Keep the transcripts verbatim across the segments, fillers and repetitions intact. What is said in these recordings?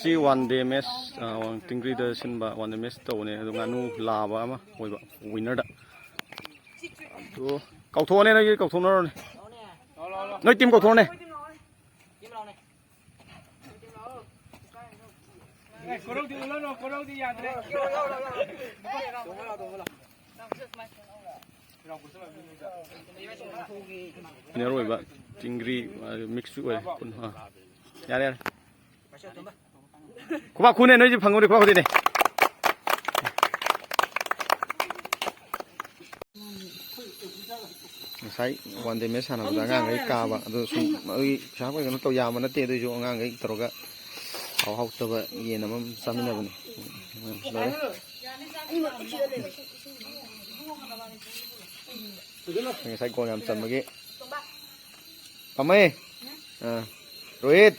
ꯁꯤ one day ꯃꯦꯠꯁ, ꯑ, ꯋꯥꯡ-, ꯇꯤꯡꯒ꯭ꯔꯤꯗ ꯁꯤꯟꯕ ꯋꯥꯟ ꯗꯦ ꯃꯦꯠꯁ ꯇꯧꯕꯅꯦ꯫ ꯑꯗꯨ ꯉꯥꯅꯨ ꯂꯥꯕ ꯑꯃ ꯑꯣꯏꯕ ꯋꯤꯟꯅꯔꯗ꯫ ꯑꯗꯨ ꯀꯧꯊꯣꯛꯑꯅꯦ, ꯅꯣꯏꯒꯤ ꯀꯧꯊꯣꯛꯅꯔꯣꯅꯦ꯫ ꯅꯣꯏ ꯇꯤꯝ ꯀꯧꯊꯣꯛꯑꯅꯦ꯫ ꯑꯦ, ꯀꯣꯔꯧꯗꯤ ꯎꯠꯂꯅꯨ, ꯀꯣꯔꯧꯗꯤ ꯌꯥꯗ꯭ꯔꯦ꯫ ꯋꯤꯟꯅꯔ ꯑꯣꯏꯕ ꯇꯤꯡꯒ꯭ꯔꯤ, ꯑ, ꯃꯤꯛꯁꯁꯨ ꯑꯣꯏꯔꯦ꯫ ꯀꯨꯟ-, ꯑ, ꯌꯥꯔꯦ, ꯌꯥꯔꯦ꯫ ꯈꯨꯕꯥꯛ ꯈꯨꯅꯦ, ꯅꯣꯏꯁꯨ ꯐꯪꯉꯨꯅꯦ, ꯈꯨꯕꯥꯛ ꯈꯨꯗꯣꯏꯅꯦ꯫ ꯉꯁꯥꯏ ꯋꯥꯟ ꯗꯦ ꯃꯦꯠꯁ ꯁꯥꯟꯅꯕꯗ ꯑꯉꯥꯡꯈꯩ ꯀꯥꯕ, ꯑꯗꯨ ꯁꯨꯝ ꯑꯩ ꯄꯩꯁꯥ ꯀꯩꯅꯣ ꯇꯧ ꯌꯥꯝꯕ ꯅꯠꯇꯦ, ꯑꯗꯨꯏꯁꯨ ꯑꯉꯥꯡꯈꯩ ꯇꯧꯔꯒ ꯍꯥꯎ ꯍꯥꯎꯇꯕ ꯌꯦꯟ ꯑꯃ ꯆꯥꯃꯤꯟꯅꯕꯅꯦ꯫ ꯂꯣꯏꯔꯦ꯫ ꯉꯁꯥꯏ ꯒꯣꯜ ꯌꯥꯝ ꯆꯟꯕꯒꯤ꯫ ꯄꯥꯝꯃꯩ꯫ ꯑꯥ꯫ ꯔꯣꯍꯤꯠ꯫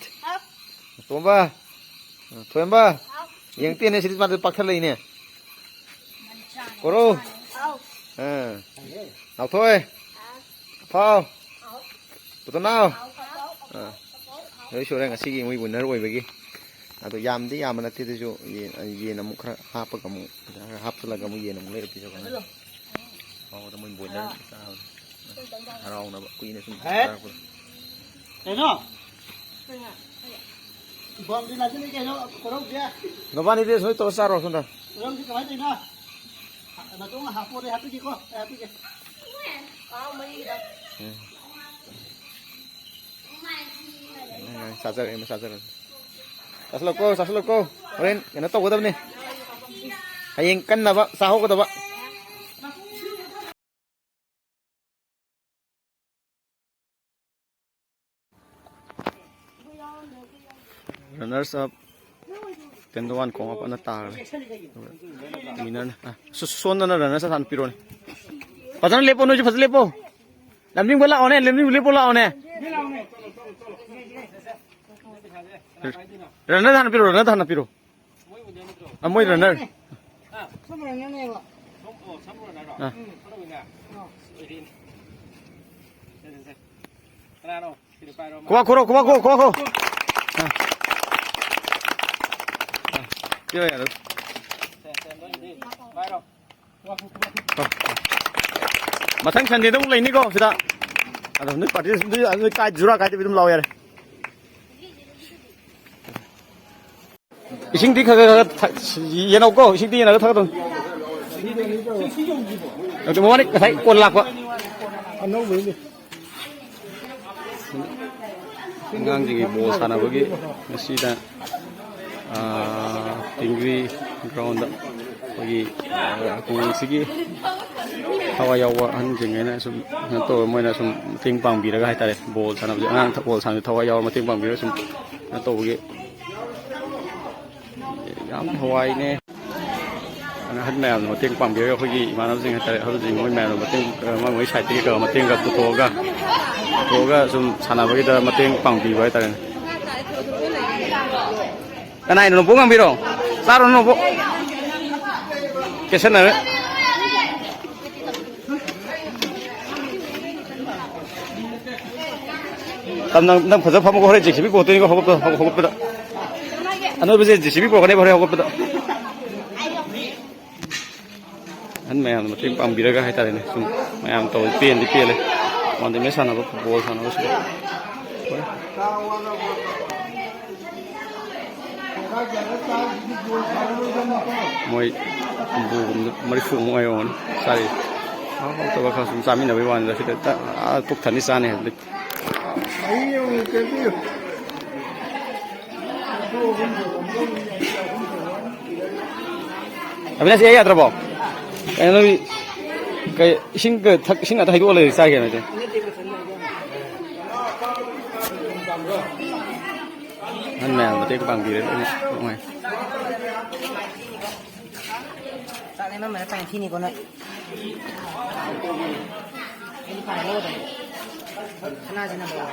ꯇꯣꯝꯕ꯫ ꯑꯥ, ꯊꯣꯏꯍꯦꯝꯕ꯫ ꯌꯦꯡꯉꯛꯇꯦꯅꯦ, ꯁꯤꯗꯤ ꯃꯥꯗꯤ ꯄꯥꯛꯊꯠꯂꯛꯏꯅꯦ꯫ ꯀꯣꯔꯧ꯫ ꯑꯥ꯫ ꯅꯥꯎꯊꯣꯏ꯫ ꯐꯥꯎ꯫ ꯄꯨꯇꯣꯅꯥꯎ꯫ ꯑꯥ꯫ ꯂꯣꯏ ꯁꯨꯔꯦ ꯉꯁꯤꯒꯤ ꯃꯣꯏ ꯋꯤꯟꯅꯔ ꯑꯣꯏꯕꯒꯤ꯫ ꯑꯗꯣ ꯌꯥꯝꯗꯤ ꯌꯥꯝꯕ ꯅꯠꯇꯦ, ꯑꯗꯨꯁꯨ ꯌꯦꯟ, ꯌꯦꯟ ꯑꯃꯨꯛ ꯈꯔ ꯍꯥꯞꯄꯒ ꯑꯃꯨꯛ, ꯄꯩꯁꯥ ꯈꯔ ꯍꯥꯞꯆꯤꯜꯂꯒ ꯑꯃꯨꯛ ꯌꯦꯟ ꯑꯃꯨꯛ ꯂꯩꯔꯛꯄꯤꯔꯕꯅꯦ꯫ ꯐꯥꯎꯕꯗ ꯃꯣꯏ ꯕꯣꯏꯂꯔ ꯆꯥꯕꯗꯣ꯫ ꯍꯔꯥꯎꯅꯕ ꯀꯨꯏꯅ ꯁꯨꯝ ꯍꯦ? ꯆꯥꯔꯛꯄꯗꯣ꯫ ꯀꯩꯅꯣ? ꯕꯣꯟꯗꯤ ꯂꯥꯛꯁꯤꯜꯂꯤ ꯀꯩꯅꯣ, ꯀꯣꯔꯧꯁꯦ꯫ ꯅꯕꯥꯅꯤꯗꯤ ꯁꯣꯏ ꯇꯧꯔ ꯆꯥꯔꯣ ꯁꯣꯝꯗ꯫ ꯀꯣꯔꯧꯁꯦ ꯀꯃꯥꯏꯅ ꯇꯧꯔꯤꯅꯣ? ꯅꯇꯣꯡ ꯍꯥꯞꯄꯣꯗꯤ ꯍꯥꯞꯄꯤꯒꯦꯀꯣ, ꯑꯩ ꯍꯥꯞꯄꯤꯒꯦ꯫ ꯎꯝ꯫ ꯆꯥꯖꯔꯦ, ꯆꯥꯖꯔꯦ꯫ ꯆꯥꯁꯤꯜꯂꯣꯀꯣ, ꯆꯥꯁꯤꯜꯂꯣꯀꯣ꯫ ꯍꯣꯔꯦꯟ ꯀꯩꯅꯣ ꯇꯧꯒꯗꯕꯅꯤ꯫ ꯍꯌꯦꯡ ꯀꯟꯅꯕ ꯆꯥꯍꯧꯒꯗꯕ꯫ Runners up, ten to one ꯈꯣꯡ ꯑꯃ ꯇꯥꯈ꯭ꯔꯦ꯫ ꯑꯗꯨꯒ winner ꯅ, ꯑ, ꯁꯣ-, ꯁꯣꯝꯗꯅ runners up ꯍꯥꯟꯅ ꯄꯤꯔꯣꯅꯦ꯫ ꯐꯖꯅ ꯂꯦꯞꯄꯣ, ꯅꯣꯏꯁꯨ ꯐꯖꯅ ꯂꯦꯞꯄꯣ꯫ ꯂꯝꯖꯤꯡꯕ ꯂꯥꯛꯑꯣꯅꯦ, ꯂꯝꯖꯤꯡꯕ ꯂꯦꯞꯄꯣ ꯂꯥꯛꯑꯣꯅꯦ꯫ Runner ꯗ ꯍꯥꯟꯅ ꯄꯤꯔꯣ, runner ꯗ ꯍꯥꯟꯅ ꯄꯤꯔꯣ꯫ ꯑ, ꯃꯣꯏ runner꯫ ꯁꯣꯝ runner ꯅꯦꯕ꯫ ꯑ꯫ ꯎꯝ꯫ ꯑ꯫ ꯈꯨꯕꯥꯛ ꯈꯨꯔꯣ, ꯈꯨꯕꯥꯛ ꯈꯨꯔꯣ, ꯈꯨꯕꯥꯛ ꯈꯨꯔꯣ꯫ ꯑ꯫ ꯄꯤꯔꯣ ꯌꯥꯔꯦ꯫ ꯃꯊꯪ ꯁꯟꯗꯦꯗ ꯑꯃꯨꯛ ꯂꯩꯅꯤꯀꯣ ꯁꯤꯗ꯫ ꯑꯗꯣ ꯅꯣꯏ ꯄꯥꯔꯇꯤꯁꯤꯡꯗꯨ ꯑꯗꯨ ꯀꯥꯏ ꯖꯨꯔꯥ ꯀꯥꯏꯗꯕꯤ ꯑꯗꯨꯝ ꯂꯥꯛꯑꯣ ꯌꯥꯔꯦ꯫ ꯏꯁꯤꯡꯗꯤ ꯈꯔ ꯈꯔ ꯈꯔ ꯊꯛ-, ꯌꯦꯟꯅꯧꯀꯣ, ꯏꯁꯤꯡꯗꯤ ꯌꯦꯟꯅꯔꯒ ꯊꯛꯀꯗꯧꯅꯤ꯫ ꯑꯗꯨ ꯃꯕꯥꯅꯤ ꯉꯁꯥꯏ ꯀꯣꯟ ꯂꯥꯛꯄ꯫ ꯑꯉꯥꯡꯁꯤꯡꯒꯤ ꯕꯣꯜ ꯁꯥꯟꯅꯕꯒꯤ ꯉꯁꯤꯗ, ꯑꯥ, ꯇꯤꯡꯒ꯭ꯔꯤ ꯒ꯭ꯔꯥꯎꯟꯗ ꯑꯩꯈꯣꯏꯒꯤ, ꯑꯥ, ꯈꯨꯡꯒꯪꯁꯤꯒꯤ ꯊꯋꯥꯏ ꯌꯥꯎꯕ ꯑꯍꯟꯁꯤꯡ ꯑꯩꯅ ꯁꯨꯝ ꯀꯩꯅꯣ ꯇꯧꯔ, ꯃꯣꯏꯅ ꯁꯨꯝ ꯃꯇꯦꯡ ꯄꯥꯡꯕꯤꯔꯒ ꯍꯥꯏꯇꯥꯔꯦ, ꯕꯣꯜ ꯁꯥꯟꯅꯕꯁꯦ, ꯑꯉꯥꯡ ꯕꯣꯜ ꯁꯥꯟꯅꯕꯁꯦ ꯊꯋꯥꯏ ꯌꯥꯎꯔ ꯃꯇꯦꯡ ꯄꯥꯡꯕꯤꯔꯒ ꯁꯨꯝ ꯀꯩꯅꯣ ꯇꯧꯕꯒꯤ ꯌꯥꯝ ꯊꯋꯥꯏꯅꯦ꯫ ꯑꯗꯨꯅ ꯑꯍꯟ ꯃꯌꯥꯝꯅ ꯃꯇꯦꯡ ꯄꯥꯡꯕꯤꯔꯒ ꯑꯩꯈꯣꯏꯒꯤ ꯏꯃꯥꯟꯅꯕꯁꯤꯡ ꯍꯥꯏꯇꯥꯔꯦ, ꯑꯍꯜꯁꯤꯡ ꯃꯣꯏ ꯃꯌꯥꯝꯅ ꯃꯇꯦꯡ, ꯃꯣꯏ ꯃꯣꯏ ꯁꯥꯏꯠꯇꯒꯤ ꯈꯔ ꯃꯇꯦꯡ ꯈꯔ ꯄꯨꯊꯣꯛꯑꯒ, ꯄꯨꯊꯣꯛꯑꯒ ꯁꯨꯝ ꯁꯥꯟꯅꯕꯒꯤꯗ ꯃꯇꯦꯡ ꯄꯥꯡꯕꯤꯕ ꯍꯥꯏꯇꯥꯔꯦꯅꯦ꯫ ꯀꯅꯥ ꯍꯥꯏꯅꯣ? ꯅꯣꯡꯄꯣꯛ ꯉꯝꯕꯤꯔꯣ? ꯆꯥꯔꯣ ꯅꯣꯡꯄꯣꯛ꯫ ꯀꯦꯁꯟꯅꯔꯦ꯫ ꯇꯝ, ꯅꯪ, ꯅꯪ ꯐꯖ ꯐꯝꯃꯒ ꯍꯣꯔꯦꯟ ꯖꯦ ꯁꯤ ꯕꯤ ꯄꯨꯔꯛꯇꯣꯏꯅꯤꯀꯣ ꯍꯧꯒꯠꯄꯗ, ꯍꯧꯒꯠꯄꯗ꯫ ꯑꯅꯣꯏꯕꯁꯦ ꯖꯦ ꯁꯤ ꯕꯤ ꯄꯨꯔꯛꯀꯅꯦꯕ ꯍꯣꯔꯦꯟ ꯍꯧꯒꯠꯄꯗ꯫ ꯑꯍꯟ ꯃꯌꯥꯝꯅ ꯃꯇꯦꯡ ꯄꯥꯡꯕꯤꯔꯒ ꯍꯥꯏꯇꯥꯔꯦꯅꯦ, ꯁꯨꯝ ꯃꯌꯥꯝ ꯇꯧꯕ ꯄꯦꯟꯗꯤ ꯄꯦꯜꯂꯦ꯫ ꯃꯣꯟꯗ ꯃꯦꯁ ꯁꯥꯟꯅꯕ, ꯐꯨꯠꯕꯣꯜ ꯁꯥꯟꯅꯕꯁꯤꯗ꯫ ꯃꯣꯏ ꯍꯨꯝꯐꯨ, ꯍꯨꯝꯐꯨ, ꯃꯔꯤꯐꯨꯃꯨꯛ ꯉꯥꯏꯔꯝꯒꯅꯤ ꯆꯥꯔꯤ꯫ ꯍꯥꯎ ꯍꯥꯎꯇꯕ ꯈꯔ ꯁꯨꯝ ꯆꯥꯃꯤꯟꯅꯕꯒꯤ ꯋꯥꯅꯤꯗ, ꯁꯤꯗ ꯍꯦꯛꯇ, ꯑꯥ, ꯄꯨꯛ ꯊꯟꯅꯤ ꯆꯥꯅꯤ ꯍꯥꯏꯕꯗꯤ꯫ ꯑꯕꯤꯅꯥꯁ, ꯏꯌꯥ ꯌꯥꯗ꯭ꯔꯕꯣ? ꯀꯩꯅꯣ ꯅꯣꯏ, ꯀꯩ, ꯏꯁꯤꯡ ꯊꯛ-, ꯏꯁꯤꯡ ꯉꯥꯛꯇ ꯍꯩꯗꯣꯛꯑ ꯂꯩꯔꯦ, ꯆꯥꯒꯦ ꯍꯥꯏꯅ ꯆꯦ꯫ ꯑꯍꯟ ꯃꯌꯥꯝ ꯃꯇꯦꯡ ꯄꯥꯡꯕꯤꯔꯦ, ꯂꯣꯏꯅ ꯅꯨꯡꯉꯥꯏ꯫ ꯆꯥꯛ ꯂꯦꯝꯃꯝꯕꯅ ꯄꯥꯏꯅ ꯊꯤꯅꯤꯀꯣ ꯅꯣꯏ꯫ ꯑꯩꯗꯤ ꯄꯥꯏ ꯂꯧꯔꯗꯕꯅꯤ꯫ ꯁꯅꯥꯁꯤꯅ ꯂꯧꯔꯦ꯫